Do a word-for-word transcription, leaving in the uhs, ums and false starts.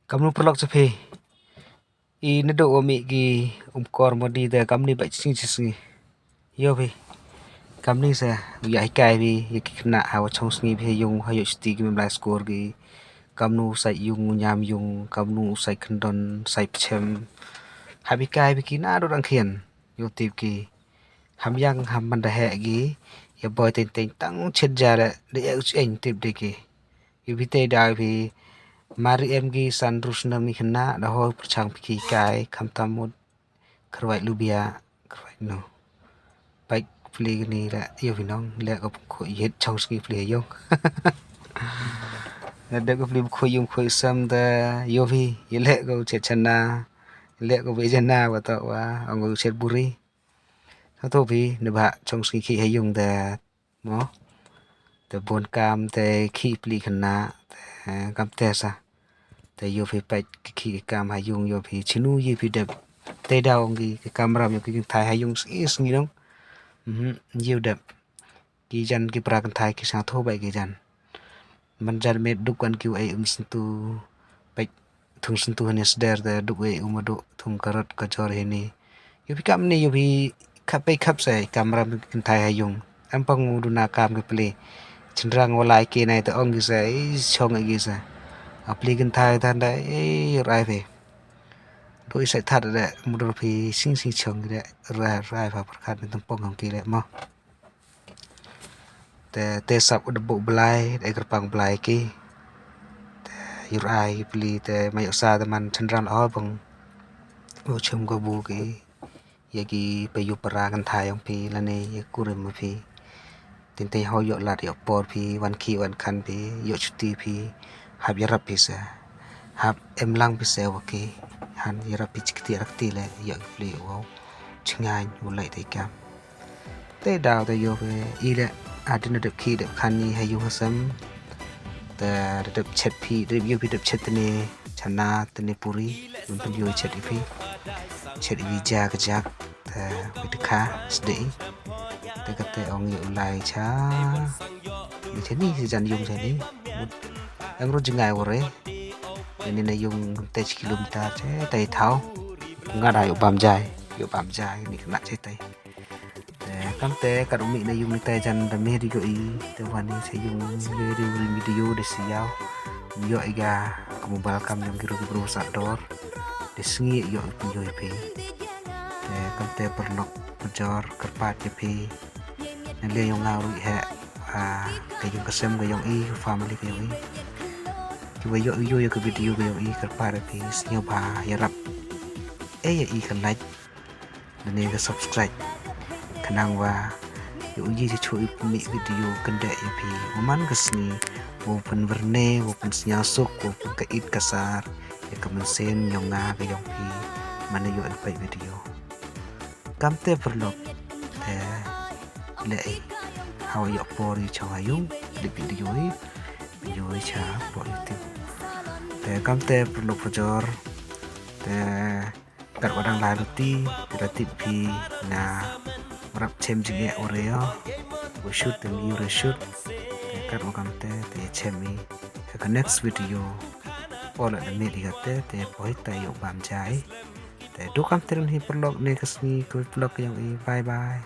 Kamnu paralok cha phi. I nadooh wa mih ki um kor modi da kamni bait chi sngi chi sngi. Yo phi. Kamni sa u ya hikai phi ya ki khynnah ha wa chong sngi phi ha yung ha yoh chuti ki mem lai skur ki. Kamnu u sait yung, u ñiam yung, kamnu u sait khyndon, sait pchem. Hap hikai phi ki nadooh dang khian. Yow tip ki. Ham yang ham man da heh ki. Ya boi teng teng tang chet ja da da ya u cheng tip de ki. Yow phi te daw phi. Mari em ki san ru snem ni khynnah da hoi pyrchang phi ki kai khamtam mut kharwai lubia kharwai no. Pait pli kani la yow phi nong le ko khu yet chong sngi pli ha yung. Na de ko pli khu yung khu sem da yow phi ye le ko chet chana. Le ko be jana wa to wa ong ko chet buri. Sa to phi ne ba chong sngi khi ha yung da mo. Te bun kam te khi pli khynnah te kam te sa. Te yow phi pait ki khi ki kam ha yung yow phi chinu ye phi dep. Te daw ong ki ki kamram yow ki kynthai ha yung sngi sngi dong. Mhm, yow dep. Ki jan ki pra kynthai ki sang tho bai ki jan. Man jan me duk wan ki u ei um sentu. Pait thung sentu hane sder te duk ei um duk thung karot ka jor hini. Yow phi kam ni yow phi khap pei khap sai kamram kynthai ha yung. Em pang u duna kam ki pli. Chynrang wa lai ki nai te ong ki sa, ei chong ei ki sa. A pli kynthai than da, ei rai phi. Do i sai that da, mudur phi sing sing chong ki da, rai rai pha pyrkhat ni tumpong hong ki le mo. Te te sap u da bu blai, da kyrpang blai ki. Te yur ai ki pli te ma yoh sa te man chynrang la ho bang. U chum ko bu ki. Ya ki pa yu para kynthai yong phi lane ya kurim ma phi. Tin te ho yoh lad yoh por phi, wan khi wan khan phi, yoh chuti phi. Hap yarap phi sa. Hap em lang phi sa wa ki. Han yarap phi chikti rakti le yoh ki pli wow. Chngain u lai te kam. Te daw te yoh phi i le adin dep khi dep khan ni ha yung ha sem. Te dep chet phi, dep yoh phi dep chet te ne chana te ne puri. Yun phi yoh chet i phi. Chet i phi ja ka jak. Te phi te kha sdei. Te ka te ong yoh u lai cha. Ni chani si jan yung chani. Em ru jngai wore. Ni na yung te chi kilometer che te thaw. Nga da yoh bam jai, yoh bam jai ni kna che te. Te kam te kat u mih na yung ni te jan da mih di ko i, te wan ni sa yung yoh di uri video de si yaw. Yoh i ga ka mobile kam yong ki ru ki bru sa dor. De sngi yoh i pun yoh i phi. Te kam te paralok pajor kyrpad ya phi. Na le yong nga ru i he, ah, ka yung ka sem ka yong i, ka family ka yong i. Ki wa yoh i yoh ya ka video ka yong i kyrpad ya phi, sñiaw bha yarap. E ya i ka like. Lane ka subscribe. Khnang wa yow ye cha chu i pynmih video kynde ya phi. Wa man ka sngi, wow pynwyrne, wow pynsñiaw suk, wow pynka it ka sar ya ka mynsiem yong nga ka yong phi. Mane yow i pait video. Kam te paralok, te le i. Hawa yoh por i cha wa yung, le video i, video i cha por i tip. Te kam te paralok pajor, te kat wa dang lai ruti, te da tip phi na rap chem jingeh wa re yo. Wa shoot te mi re shoot. Te kat wa kam te, te chem i. Te ka next video. Ola da me di ka te, te poi ta yoh bam jai. Te du kam te rin hi paralok ne ka sngi ka vlog yong i. Bye bye.